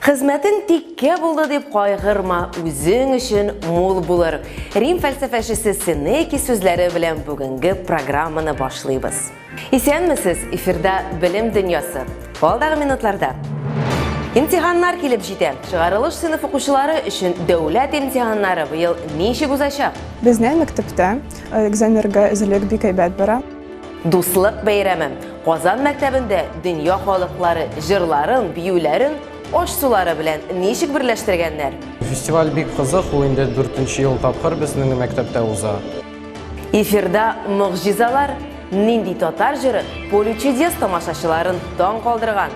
Хезмәтең тиккә булды дип кайгырма, үзең өчен мул булыр. Рим фәлсәфәчесе Сенеки сүзләре белән бүгенге программаны башлыйбыз. Исәнмесез, эфирда Белем дөньясы. Алдагы минутларда Имтиханнар килеп җитә. Чыгарылыш сыйныф укучылары өчен дәүләт имтиханнары быел ничек узачак? Безнең мәктәптә экзаменнарга әзерлек бик әйбәт бара. Дуслык бәйрәме. Казан мәктәбендә дөнья халыклары җырларын, биюләрен аш-сулары белән ничек берләштергәннәр? Фестиваль бик кызык, ул инде дүртенче ел тапкыр безнең мәктәптә уза. Эфирда могҗизалар. Нинди татар җыры Поле чудес тамашачыларын таң калдырган?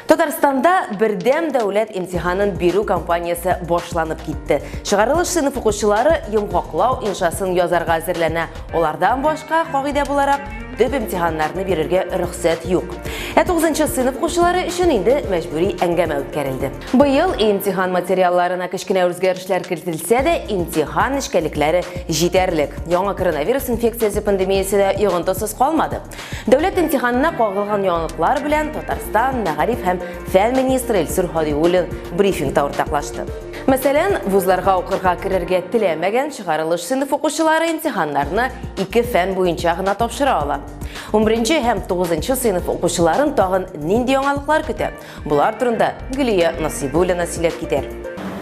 Татарстанда бердәм дәүләт имтиханын бирү кампаниясе башланып китте. Чыгарылыш сыйныф укучылары йомгаклау иншасын язарга әзерләнә. Алардан башка, кагыйдә буларак, төп имтиханнарны бирергә рөхсәт юк. Ә 9 сыйныф укучылары өчен инде мәҗбүри әңгәмә үткәрелде. Быел имтихан материалларына кечкенә үзгәрешләр кертелсә дә, имтихан нечкәлекләре җитәрлек. Яңа коронавирус инфекциясе пандемиясе дә йогынтысыз калмады. Дәүләт имтиханына кагылган яңалыклар белән Татарстан мәгариф һәм фән министры Илсур Һадиуллин брифингта уртаклашты. Мәсәлән, вузларга укырга керергә теләмәгән чыгарылыш сыйныф укучылары имтиханнарны ике фән буенча гына тапшыра ала. 11 һәм 9 сыйныф укучыларын тагын нинди яңалыклар көтә? Болар турында Гөлия Насыйбуллина сөйләп китәр.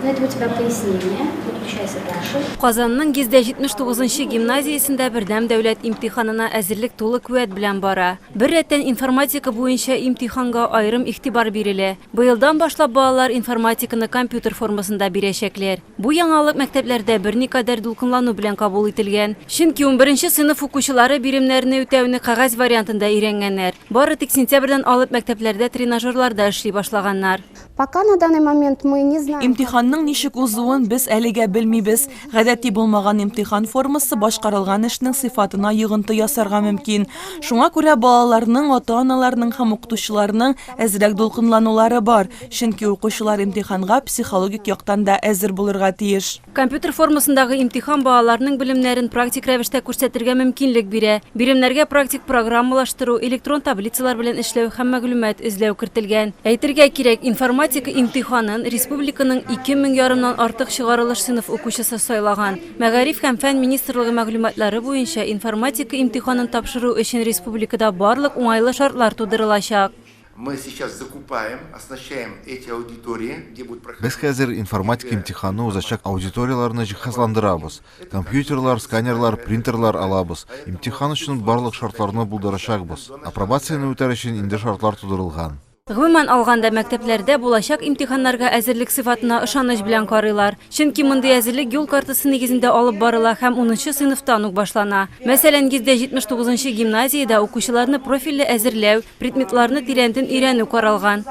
Ну, это у тебя пояснение. Выключайся дальше. Казанның 179 нчы гимназиясендә бердәм дәүләт имтиханына әзерлек тулы куәт белән бара. Бер рәттән информатика буенча имтиханга аерым игътибар бирелә. Быелдан башлап балалар информатиканы компьютер формасында бирәчәкләр. Бу яңалык мәктәпләрдә берникадәр дулкынлану белән кабул ителгән. Чөнки унберенче сыйныф укучылары биремнәрне үтәүне кәгазь вариантында өйрәнгәннәр. Бары тик сентябрьдән алып мәктәпләрдә тренажерларда эшли башлаганнар. Пока на данный момент мы не знаем. Имтиханның ничек узуын без әлегә белмибез. Гадәти булмаган имтихан формасы башкарылган эшнең сыйфатына йогынты ясарга мөмкин. Шуңа күрә балаларның, ата-аналарның һәм укытучыларның әзрәк дулкынланулары бар. Чөнки укучылар имтиханга психологик яктан да әзер булырга тиеш. Компьютер формасындагы имтихан балаларның белемнәрен практик рәвештә күрсәтергә мөмкинлек бирә. Биремнәргә практик программалаштыру, электрон таблицалар белән эшләү һәм мәгълүмат эзләү кертелгән. Әйтергә кирәк, информатика имтиханын республиканың 2 мең ярымнан артык чыгарылыш сыйныф укучысы сайлаган. Мәгариф һәм фән министрлыгы мәгълүматлары буенча, информатика имтиханын тапшыру өчен республикада барлык уңайлы шартлар тудырылачак. Мы сейчас закупаем, оснащаем эти аудитории, где будут проходить. Без хәзер информатика имтиханы узачак аудиторияләрне җиһазландырабыз. Компьютерлар, сканерлар, принтерлар алабыз. Имтихан өчен барлык шартларны булдырачакбыз. Апробацияне үтәр өчен инде шартлар тудырылган. Гомумән алганда, мәктәпләрдә булачак имтиханнарга әзерлек сыйфатына ышаныч белән карыйлар. Чөнки мондый әзерлек юл картасы нигезендә алып барыла һәм 10 сыйныфтан ук башлана. Мәсәлән, 179 гимназиядә укучыларны профильле әзерләү, предметларны тирәнтен өйрәнү каралган.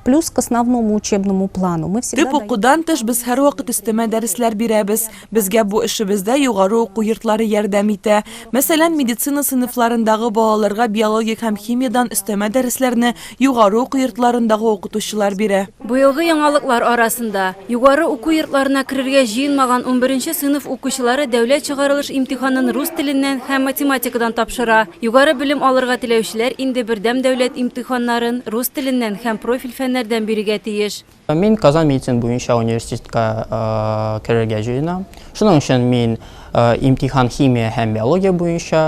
Плюс к основному учебному плану мы всегда Төп укудан тыш без һәрвакыт өстәмә дәресләр бирәбез. Безгә бу эшебездә югары уку йортлары ярдәм итә. Мәсәлән, медицина сыйныфларындагы балаларга биология һәм химиядан өстәмә дәресләрне югары уку йортларындагы укытучылар бирә. Быелгы яңалыклар арасында: югары уку йортларына керергә җыенмаган 11 сыйныф укучылары дәүләт чыгарылыш имтиханын рус теленнән һәм математикадан тапшыра. Югары белем алырга теләүчеләр инде бердәм дәүләт имтиханнарын рус теленнән һәм профиль фәннәрдән бирергә тиеш. Мин Казан медицина буенча университетка керергә җыенам. Шуның өчен мин имтихан химия һәм биология буенча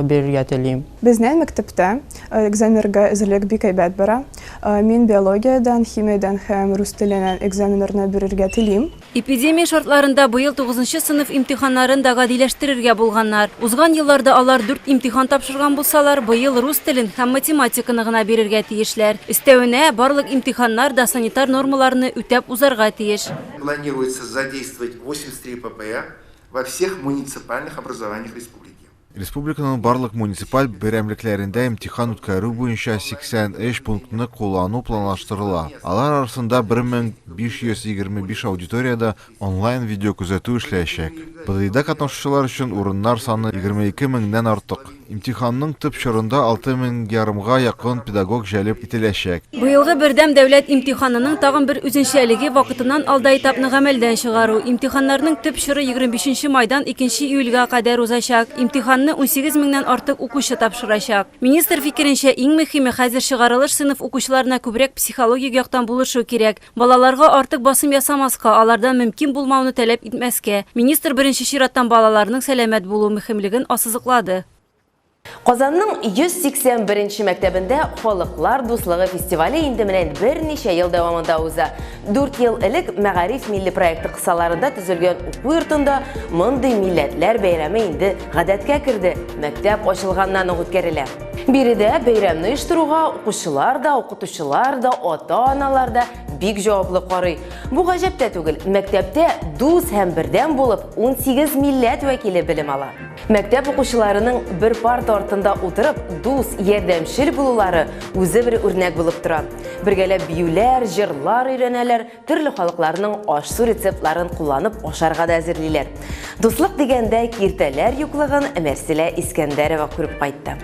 бирергә телим. Безнең мәктәптә экзаменнарга әзерлек бик әйбәт бара. Мин биологиядән, химиядән һәм рус теленнән экзаменнарны бирергә телим. Эпидемия шартларында быел 9 сыйныф имтиханнарын да гадиләштерергә булганнар. Узган елларда алар дүрт имтихан тапшырган булсалар, быел рус телен һәм математиканы гына бирергә тиешләр. Өстәвенә, барлык имтиханнар да санитар нормаларны үтәп узарга тиеш. Планируется задействовать 83 ППА во всех муниципальных образованиях республики. Республиканың барлык муниципаль берәмлекләрендә имтихан үткәрү буенча 83 пунктны куллану планлаштырыла. Алар арасында 1525 аудиториядә онлайн видеокүзәтү эшләячәк. БДИда катнашучылар өчен урыннар саны 22 меңнән артык. Имтиханның төп чорында 6 мең ярымга якын педагог җәлеп ителәчәк. Быелгы бердәм дәүләт имтиханының тагын бер үзенчәлеге вакытыннан алда этапны гамәлдән чыгару. Имтиханнарның төп чоры 25 майдан 2 июльгә кадәр узачак. Имтиханны 18 меңнән артык укучы тапшырачак. Министр фикеренчә, иң мөһиме хәзер чыгарылыш сыйныф укучыларына күбрәк психологик яктан булышу кирәк. Балаларга артык басым ясамаска, алардан мөмкин булмауны таләп итмәскә. Министр беренче чираттан балаларның сәламәт булу мөһимлеген ассызыклады. Казанның 181 мәктәбендә Халыклар дуслыгы фестивале инде менә берничә ел дәвамында уза. 4 ел элек Мәгариф милли проекты кысаларында төзелгән уку йортында мондый милләтләр бәйрәме инде гадәткә керде. Мәктәп ачылганнан ук үткәрелә. Биредә бәйрәмне оештыруга укучылар да, укытучылар да, ата-аналар да бик җаваплы карый. Бу гаҗәп тә түгел. Мәктәптә дус һәм бердәм булып 18 милләт вәкиле белем ала. Мәктәп укучыларының бер парта артында утырып, дус, ярдәмчел булулары үзе бер үрнәк булып тора. Бергәләп биюләр, җырлар өйрәнәләр, төрле халыкларның аш-су рецептларын кулланып ашарга да әзерлиләр. Дуслык дигәндә киртәләр юклыгын Мәрсилә Искәндәрова күреп кайтты.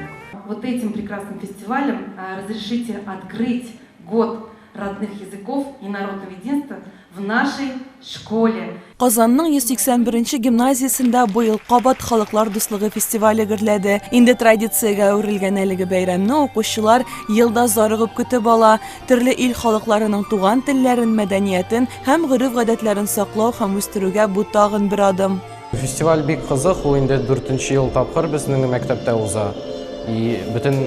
Вот этим прекрасным фестивалем разрешите открыть год родных языков и народного единства в нашей школе. Казанның 181 гимназиясендә быел кабат халыклар дуслыгы фестивале гөрләде. Инде традициягә әверелгән әлеге бәйрәмне укучылар елда зарыгып көтеп ала. Төрле ил халыкларының туган телләрен, мәдәниятен һәм гореф-гадәтләрен саклау һәм үстерүгә бу тагын бер адым. Фестиваль бик кызык, ул инде дүртенче ел тапкыр безнең мәктәптә уза. И бөтен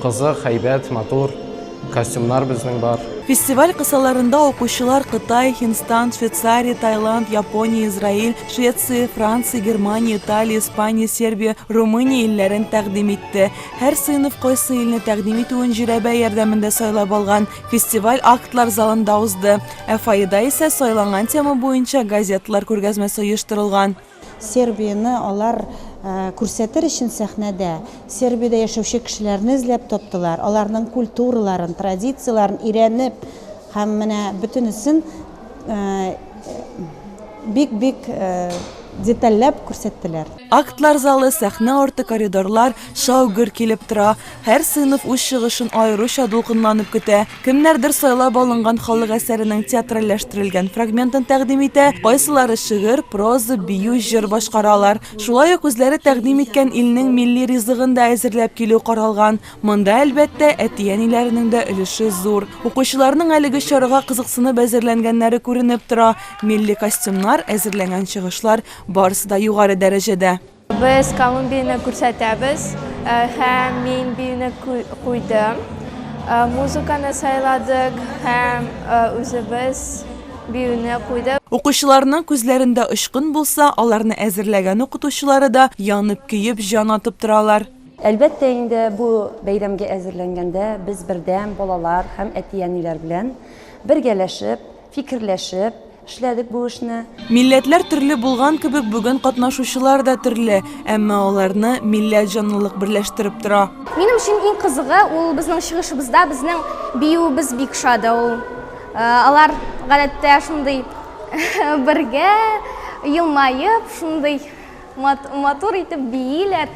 кызык, әйбәт, матур костюмнар безнең бар. Фестиваль кысаларында укучылар Кытай, Һиндстан, Швейцария, Таиланд, Япония, Израиль, Швеция, Франция, Германия, Италия, Испания, Сербия, Румыния илләрен тәкъдим итте. Һәр сыйныф кайсы илне тәкъдим итүен жирәбә ярдәмендә сайлап алган. Фестиваль актлар залында узды. Ә фойеда исә сайланган тема буенча газеталар күргәзмәсе оештырылган. Сербияне алар күрсәтер өчен сәхнәдә Сербиядә яшәүче кешеләрне эзләп таптылар, аларның культураларын, традицияләрен өйрәнеп һәм менә бөтенесен бик-бик детальләп күрсәттеләр. Актлар залы, сәхнә арты, коридорлар шау-гөр килеп тора. Һәр сыйныф үз чыгышын аеруча дулкынланып көтә. Кемнәрдер сайлап алынган халык әсәренең театральләштерелгән фрагментын тәкъдим итә, кайсылары шигырь, проза, бию, җыр башкаралар. Шулай ук үзләре тәкъдим иткән илнең милли ризыгын да әзерләп килү каралган. Монда, әлбәттә, әти-әниләренең дә өлеше зур. Укучыларның әлеге чарага кызыксынып әзерләнгәннәре күренеп тора. Милли костюмнар, әзерләнгән чыгышлар барысы да югары дәрәҗәдә. Без Колумбияне күрсәтәбез һәм мин биюне куйдым. Музыканы сайладык һәм үзебез биюне куйдык. Укучыларның күзләрендә очкын булса, аларны әзерләгән укытучылары да янып-көеп, җан атып торалар. Әлбәттә инде, бу бәйрәмгә әзерләнгәндә без бердәм балалар һәм әти-әниләр белән бергәләшеп, фикерләшеп эшләдек бу эшне. Милләтләр төрле булган кебек, бүген катнашучылар да төрле, әмма аларны милләт җанлылык берләштереп тора. Минем өчен иң кызыгы ул безнең чыгышыбызда безнең биюебез бик ошады. Ул алар гадәттә шундый бергә елмаеп, шундый матур итеп бииләр.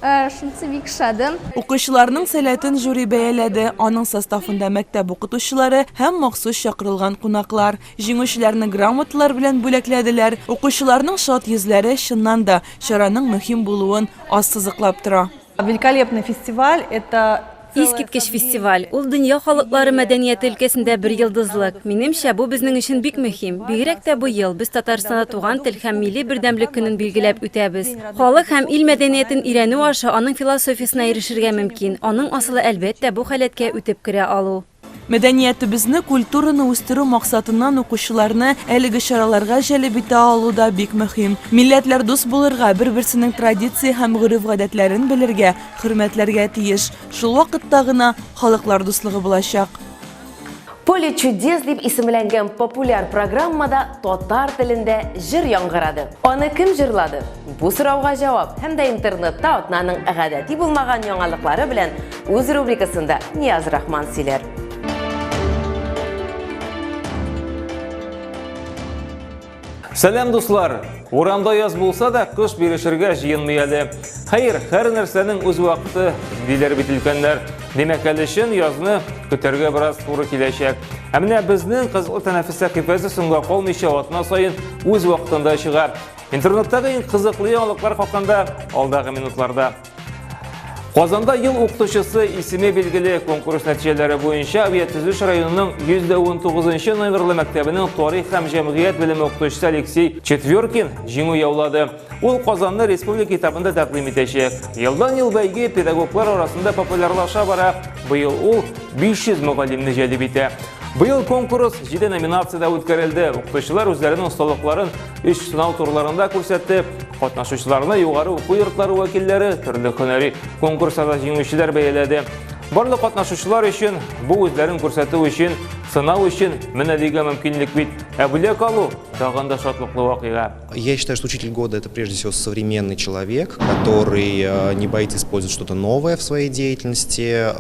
Шунысы бик ошады. Укучыларның сәләтен жюри бәяләде. Аның составында мәктәп укытучылары һәм махсус чакырылган кунаклар. Җиңүчеләрне грамоталар белән бүләкләделәр. Укучыларның шат йөзләре чыннан да чараның мөһим булуын ассызыклап тора. Великолепный фестиваль это Искиткеч фестиваль. Ул дөнья халыклары мәдәнияте өлкәсендә бер йолдызлык. Минемчә, бу безнең өчен бик мөһим. Бигрәк тә быел без Татарстанда туган тел һәм милли бердәмлек көнен билгеләп үтәбез. Халык һәм ил мәдәниятен өйрәнү аша аның философиясенә ирешергә мөмкин. Аның асылы, әлбәттә, бу халәткә үтеп керә алу. Мәдәниятебезне, культураны үстерү максатыннан укучыларны әлеге чараларга җәлеп итә алу да бик мөһим. Милләтләр дус булырга, бер-берсенең традиция һәм гореф-гадәтләрен белергә, хөрмәтләргә тиеш. Шул вакытта гына халыклар дуслыгы булачак. «Поле чудес» дип исемләнгән популяр программада татар телендә җыр яңгырады. Аны кем җырлады? Бу сорауга җавап һәм дә интернетта атнаның гадәти булмаган яңалыклары белән үз рубрикасында Нияз Рахман сөйләр. Сәлам, дуслар! Урамда яз булса да, кыш бирешергә җыенмый әле. Хәер, һәр нәрсәнең үз вакыты, диләр бит өлкәннәр. Димәк, әле чын язны көтәргә бераз туры киләчәк. Ә менә безнең Кызыл тәнәфес сәхифәсе соңга калмыйча атна саен үз вакытында чыга. Интернеттагы иң кызыклы яңалыклар хакында алдагы минутларда. Казанда ел укытучысы исеме билгеле. Конкурс нәтиҗәләре буенча Авиатөзелеш районының 119 номерлы мәктәбенең тарих һәм җәмгыять белеме укытучысы Алексей Четверкин җиңү яулады. Ул Казанны республика этабында тәкъдим итәчәк. Елдан-ел бәйге педагоглар арасында популярлаша бара. Быел ул 500 мөгаллимне җәлеп итә. Быел конкурс 7 номинациядә үткәрелде. Укытучылар үзләренең осталыкларын 3 сынау турларында күрсәтте. Катнашучыларны югары уку йортлары вәкилләре, төрле һөнәри конкурсларда җиңүчеләр бәяләде. Барлык катнашучылар өчен бу үзләрен күрсәтү өчен, сынау өчен менә дигән мөмкинлек бит. Ә бүләк алу тагын да шатлыклы вакыйга. Я считаю, что учитель года – это прежде всего современный человек, который не боится использовать что-то новое в своей деятельности,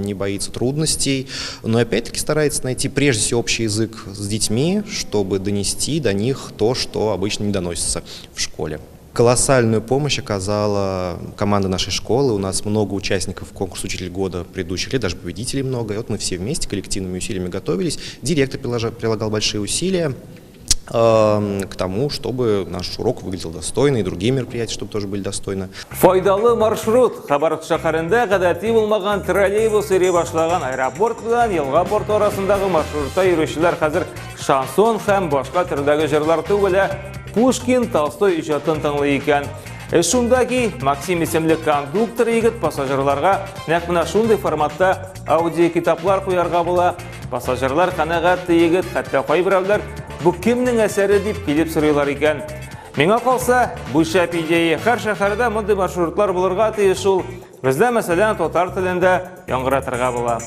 не боится трудностей, но опять-таки старается найти прежде всего общий язык с детьми, чтобы донести до них то, что обычно не доносится в школе. Колоссальную помощь оказала команда нашей школы. У нас много участников конкурса «Учитель года» предыдущих лет, даже победителей много. И вот мы все вместе коллективными усилиями готовились. Директор прилагал большие усилия к тому, чтобы наш урок выглядел достойно, и другие мероприятия, чтобы тоже были достойны. Файдалы маршрут. Хабаровск шәһәрендә гадәти булмаган троллейбус йөри башлаган. Аэропорт белән елга порты арасындагы маршрутта йөрүчеләр хәзер шансон һәм башка төрдәге җырлар түгел, ә Пушкин, Толстой иҗатын тыңлый икән. Эш шунда ки, Максим исемле кондуктор егет пассажирларга нәкъ менә шундый форматта аудиокитаплар куярга була. Пассажирлар канәгать, ди егет, хәтта кайберәүләр бу кемнең әсәре дип килеп сорыйлар икән. Миңа калса, бу шәп идея. Һәр шәһәрдә мондый маршрутлар булырга тиеш ул. Бездә, мәсәлән, татар телендә яңгыратырга була.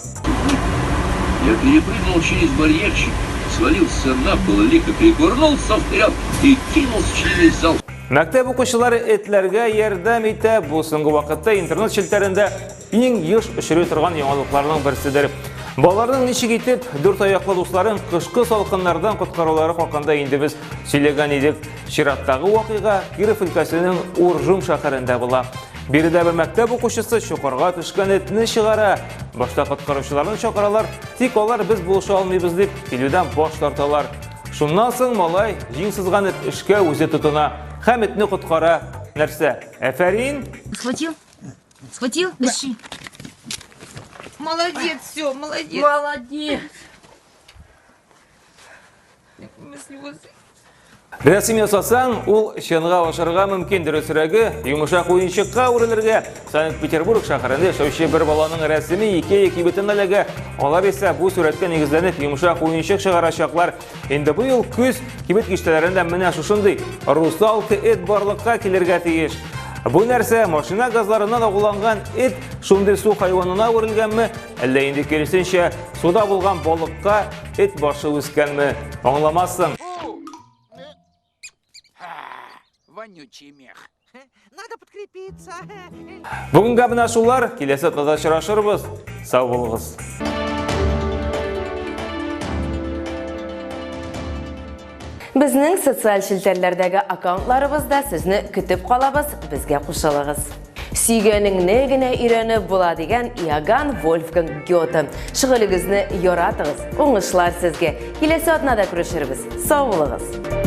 Я перепрыгнул через барьерчик, свалился на пол, лихо перекувырнулся вперед и кинулся через зал. Мәктәп укучылары этләргә ярдәм итә. Бу соңгы вакытта интернет челтәрендә иң еш очрый торган яңалыкларның берседер. Балаларның ничек итеп дүрт аяклы дусларын кышкы салкыннардан коткарулары хакында инде без сөйләгән идек. Чираттагы вакыйга Киров өлкәсенең Уржум шәһәрендә була. Биредә бер мәктәп укучысы чокырга төшкән этне чыгара. Башта коткаручыларны чакыралар, тик алар без булыша алмыйбыз дип килүдән баш тарталар. Шуннан соң малай җиң сызганып эшкә үзе тотына һәм этне коткара. Нәрсә? Афәрин! Схватил? Схватил? Тащи. Молодец, все, молодец. Молодец. Слезы. Рәсем ясасаң, ул чынга ашырга мөмкин, дөресрәге, йомшак уенчыкка әверелергә. Санкт-Петербург шәһәрендә яшәүче бер баланың рәсеме Икея кибетенә эләгә. Алар исә бу сурәткә нигезләнеп йомшак уенчык чыгарачаклар. Инде быел көз кибет киштәләрендә менә шушындый русалка эт барлыкка килергә тиеш. Бу нәрсә машина газларыннан агуланган эт шундый су хайванына әверелгәнме, әллә инде киресенчә суда булган балыкка эт башы үскәнме? Аңламассың. Вонючий мех. Надо подкрепиться. Бүгенгә менә шулар. Киләсе атнада очрашырбыз. Сау булыгыз. Безнең социаль челтәрләрдәге аккаунтларыбызда сезне көтеп калабыз, безгә кушылыгыз. Сөйгәнеңне генә өйрәнеп була дигән Иоганн Вольфганг Гёте. Шөгылегезне яратыгыз, уңышлар сезгә. Киләсе атнада күрешербез. Сау булыгыз.